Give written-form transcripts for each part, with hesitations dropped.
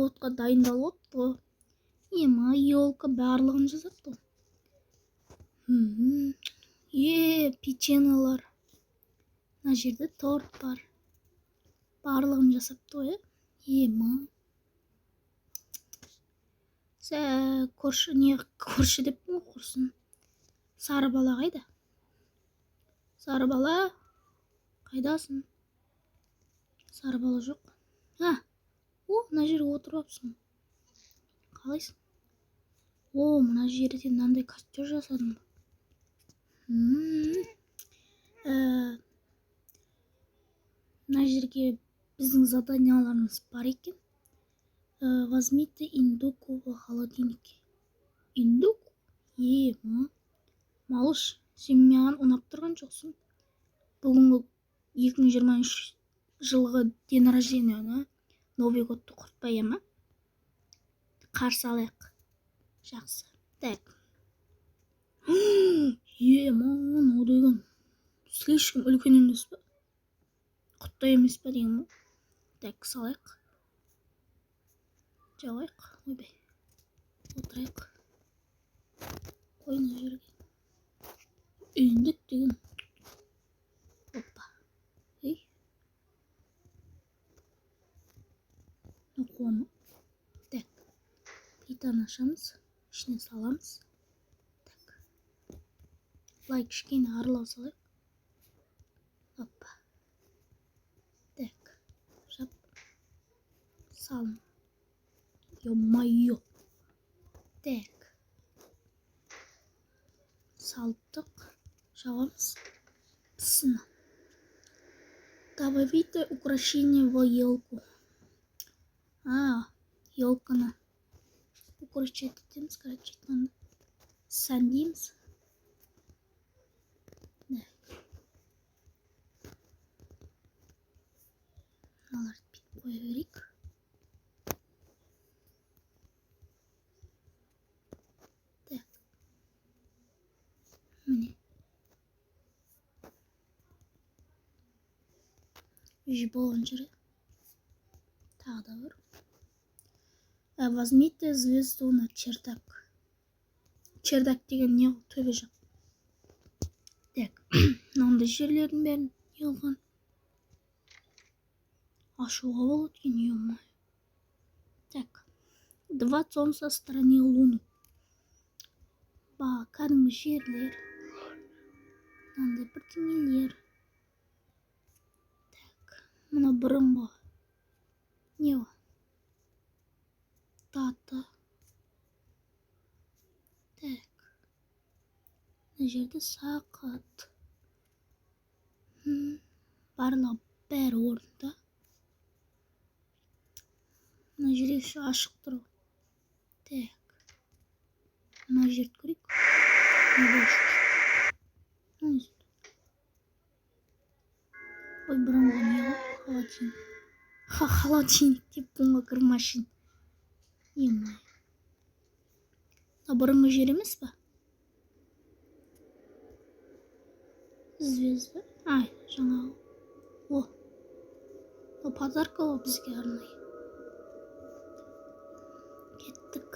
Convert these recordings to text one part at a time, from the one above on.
Годқа дайындалып алыпты ғой. Ема, елка барлығын жасапты ғой. Е, печеньелар. Мына жерде торт бар. Барлығын жасапты ғой, иә? Ема. Сә, көрші, не көрші деппін ғой, құрсын. Сары бала қайда? Сары бала, қайдасың? Сары бала жоқ. А, о, мына жерге отырып алыпсың. Қалайсың? О, мына жерде мынандай костер жасадым. Мына жерге біздің заданияларымыз бар екен. Возьмите индюку в холодильнике. Индюк? Е, ма? Малыш, сен маған ұнап тұрған жоқсың. Бүгінгі 2023 жылғы день рождения, Новый годты құртпай ма? Қарсы алайық. Жақсы. Так. Е, мынау деген слишком үлкен емес па? Құттай емес па деген ғой. Так, салайық. Жабайық. Ойбай. Отырайық. Қой мына жерге. Индік деген. Опа. Ей. Мынау. Так. Плитаны ашамыз. Ішіне саламыз. Так. Былай кішкене аралау салайық. Опа. Так. Жап. Салым. Ё-моё. Так. Салдық. Жабамыз. Пісін. Добавите украшение в елку. А, елканы украшать етеміз, короче, айтқанда. Сәндейміз. Так. Мыналарды бүйтіп қоя берейік. Так. Міне. Уже болған жері. Тағы да бар. Возьмите звезду на чердак. Чердак деген не ол? Төбе жақ. Так. Мынандай жерлердің бәрін не қылған? Ашуға болады екен, ё-моё. Так. Два солнца стороне луну. Ба, кәдімгі жерлер. Мынандай бірдеңелер. Так. Мына бұрынғы не ол? Дата. Так. Мына жерде сағат. Барлығы бәрі орнында. Мына жерде еще ашық тұр. Так. Мына жерді көрейік. Не бар? Ой, бұрынғы не ғой? Холодильник. Ха, холодильник деп бұнға кірмашин. Ё-моё. Мына бұрынғы жер емес па? Звезда. Ай, жаңағы. О. Мынау подарка ғой бізге арнайы. Кеттік.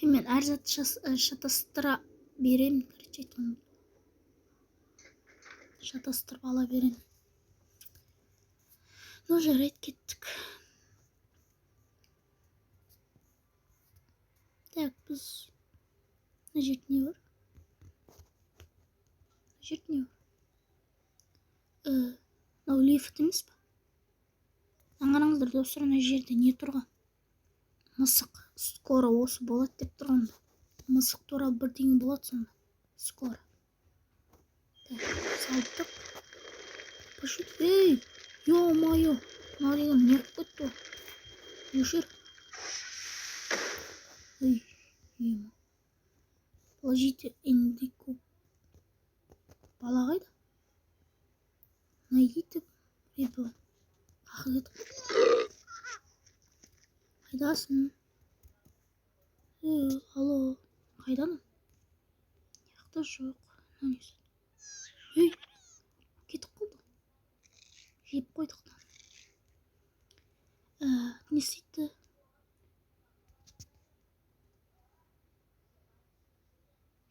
Мен әр затты шатастыра беремін, короче айтқанда. Шатастырып ала беремін. Ну, жарайды, кеттік. Так, біз мына жерде не бар? Мына жерде не бар? Мынау лифт емес па? Аңғарыңыздар, достар, мына жерде не тұрған? Мысық. Скоро осы болады деп тұрған. Мысық туралы бірдеңе болады сонда. Скоро. Так, салдық. Пошли. Ей, ё-моё. Мынау деген не қылып кетті ғой? Өшір. Ей, ё-моё. Положите индику. Бала қайда? Найдите ребенка. Қақы кетіп қалды. Қайдасың? Алло, қайдан? Жақта жоқ. Мынау несі? Ей, кетіп қалды. Жеп қойдық та. Не істейді?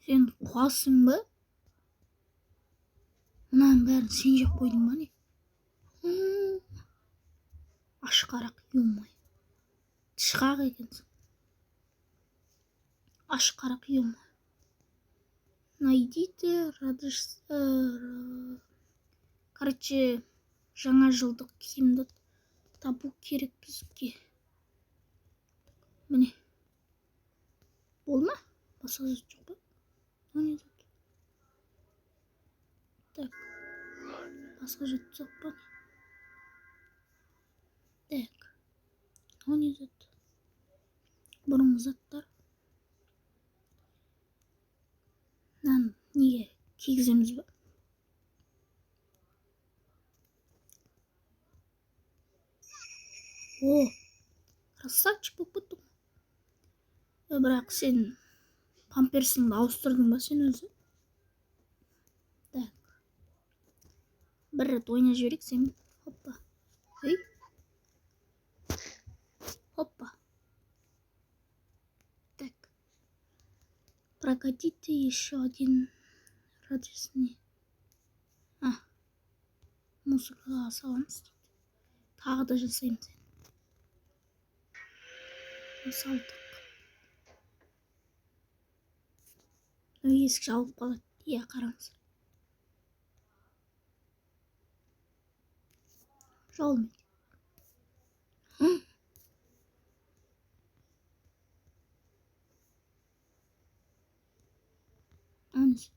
Сен қуасың ба? Мынаның бәрін сен жеп қойдың ба, не? Ашқарақ, ё-моё. Тышқақ екенсің. Ашқарақ, ё-моё. Найдите радость. Короче, жаңа жылдық киімді табу керек бізге. Міне. Болды ма? Басқа зат жоқ па? Мынау не зат? Так. Басқа зат жоқ па? Так. Мынау не зат? Бұрынғы заттар. Мынаны неге кигіземіз ба? О, красавчик болып кеттің ғой. Бірақ сен памперсіңді ауыстырдың ба сен өзі? Так. Бір рет ойнап жіберейік сенімен. Хоппа. Ей. Хоппа. Так. Прокатите еще один радостный. А. Музыкаға саламыз дейді. Тағы да жасаймыз енді. Салдық. Мынау есік жабылып қалады. Иә, қараңыз. Жабылмайды. Анысы.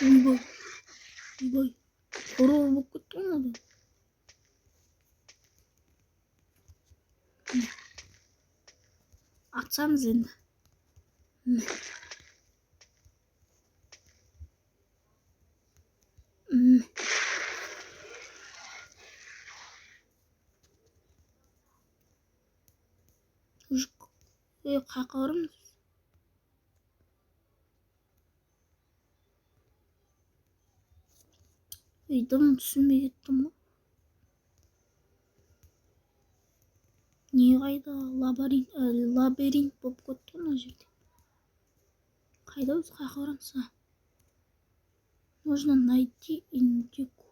Ойбай. Ойбай. Хоррор болып кетті ғой мынау. Атсамыз енді. Міне. Міне. Уже қаяққа барамыз? Ей, дым түсінбей кеттім ғой. Не қайда? Лабиринт болып кетті ғой мына жерде. Қайда біз, қаяққа барамыз? А? Нужно найти индюку.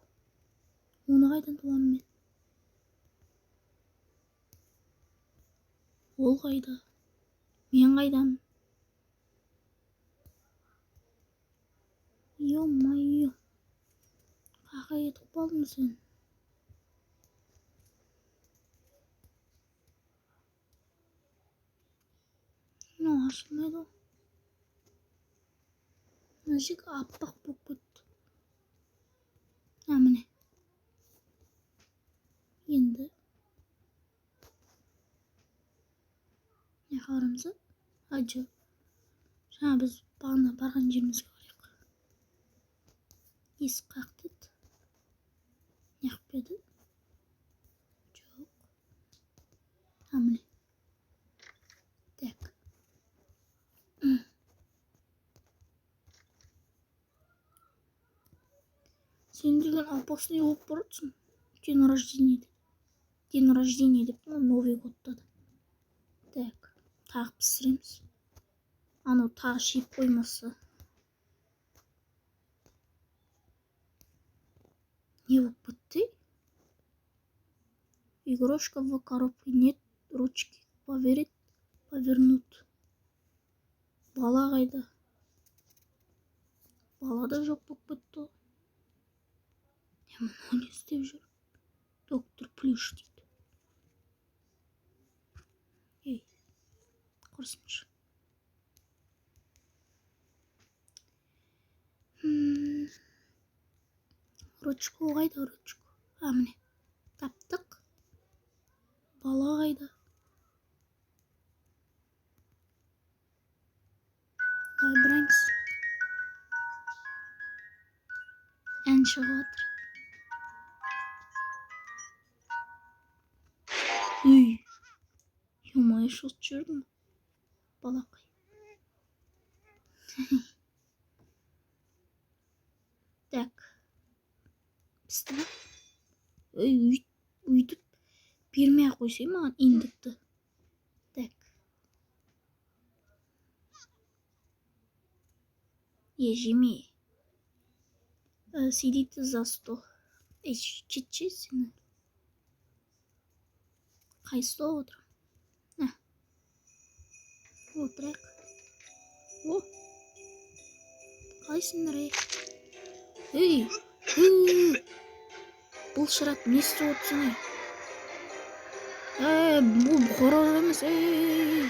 Оны қайдан табамын мен? Ол қайда? Мен қайдамын? Ё-моё. Қаяққа кетіп қалдың сен? Мынау ашылмайды ғой. Мына жер аппақ болып кетті. А, міне. Енді мына барамыз ба? А, жоқ. Жаңа біз бағана барған жерімізге барайық. Есік қаяқта еді? Неғып еді? Жоқ. А, міне. Так. Сен деген опасный болып баратсың. День рождения деп. День рождения деп, Новый годта да. Так, тағы пісіреміз. Анау тағы жеп қоймаса. Не болып кетті? Игрушка в коробке, нет ручки. Поверить, повернуть. Бала қайда? Бала да жоқ болып кетті ғой. Мынау не істеп жүр? Доктор Плюш дейді. Ей, құрысыншы. Ручка қайда, ручка? А, міне. Таптық. Бала қайда? Давай бұраймыз. Ән шығып жатыр. Үй. Ё-моё, шошытып жібердің. Балақай. Так. Пісті ма? Ей, өйтіп Бермей ақ қойсай маған индікті. Так. Е, жеме. Сидите за стол. Ей, кетші сені. Қай стол отырамын? Ә. Отырайық. О. Қалайсыңдар, ей? Ей, ей. Бұл шырақ не істеп отырсың, ей? Ей, бұл хоррор емес, ей.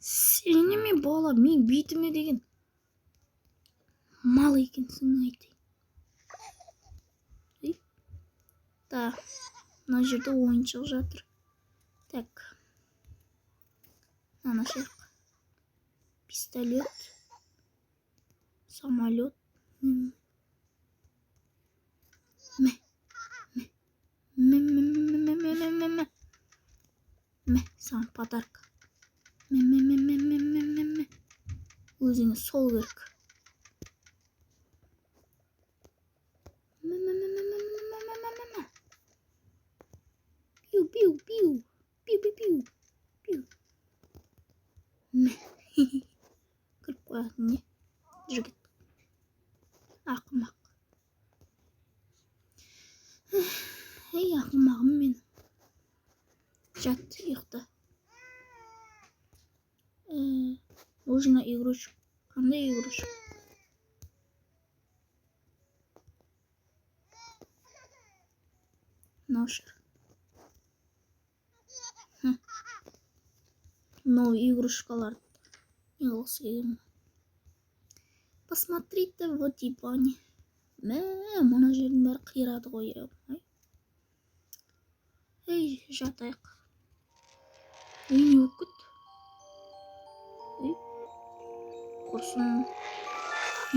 Сен неме бала, мен бетіме деген мал екенсің, айтайын. Ей. Да, мына жерде ойыншық жатыр. Так. Мынаны ашайық. Пистолет. Самолет. Мә. Мә. Мә, мә, мә, мә, мә, мә, мә. Мә, саған подарок. Мә, мә, мә, мә, мә, мә, мә, мә. Өзіңе сол керек. Мә, мә, мә, мә, мә, мә, мә, мә, мә, мә. Пиу, пиу, пиу. Пиу, пиу, пиу. Пиу. Мә. Күліп қоятын не? Жігіт. Ақымақ. Ей, ақымағым менің. Жат, ұйықта. Нужно игрушка. Қандай игрушка? Мынау шығар. Мынау игрушкалар не қылғысы келген. Посмотрите в диване. Мә, мына жердің бәрі қирады ғой. Ей, жатайық. Ей, не болып кетті? Ей, құрсын.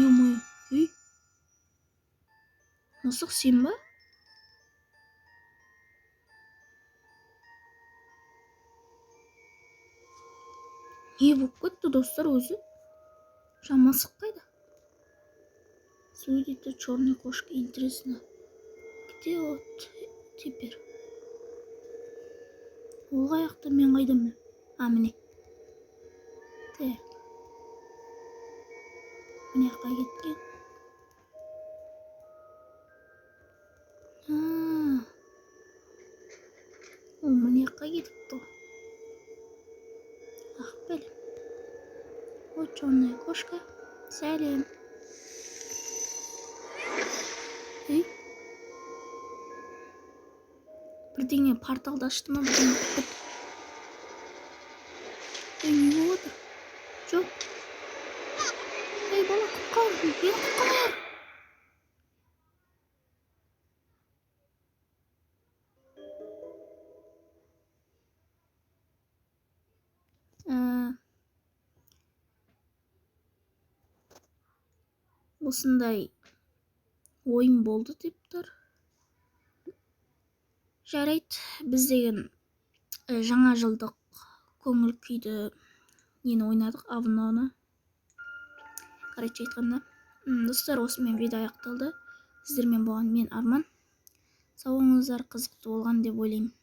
Ё-моё, ей. Мысық сен ба? Не болып кетті, достар, өзі? Жаңа мысық қайда? Судите черной кошки. Интересно, где вот теперь? Ол қаяқта, мен қайдан білемін? А, міне. Так. Мына жаққа кеткен. А. Ол мына жаққа кетіпті ғой. Ах, бәлем. Вот черная кошка. Сәлем. Ей. Бірдеңе порталды ашты ма, бірдеңе болып кетті. Ей, не болып жатыр? Жоқ. Ей, бала, құтқар, мені құтқар. Осындай ойын болды деп тұр. Жарайды, біз деген жаңа жылдық көңіл күйді нені ойнадық, авноны. Короче айтқанда, достар, осымен видео аяқталды. Сіздермен болған мен Арман. Сау болыңыздар, қызықты болған деп ойлаймын.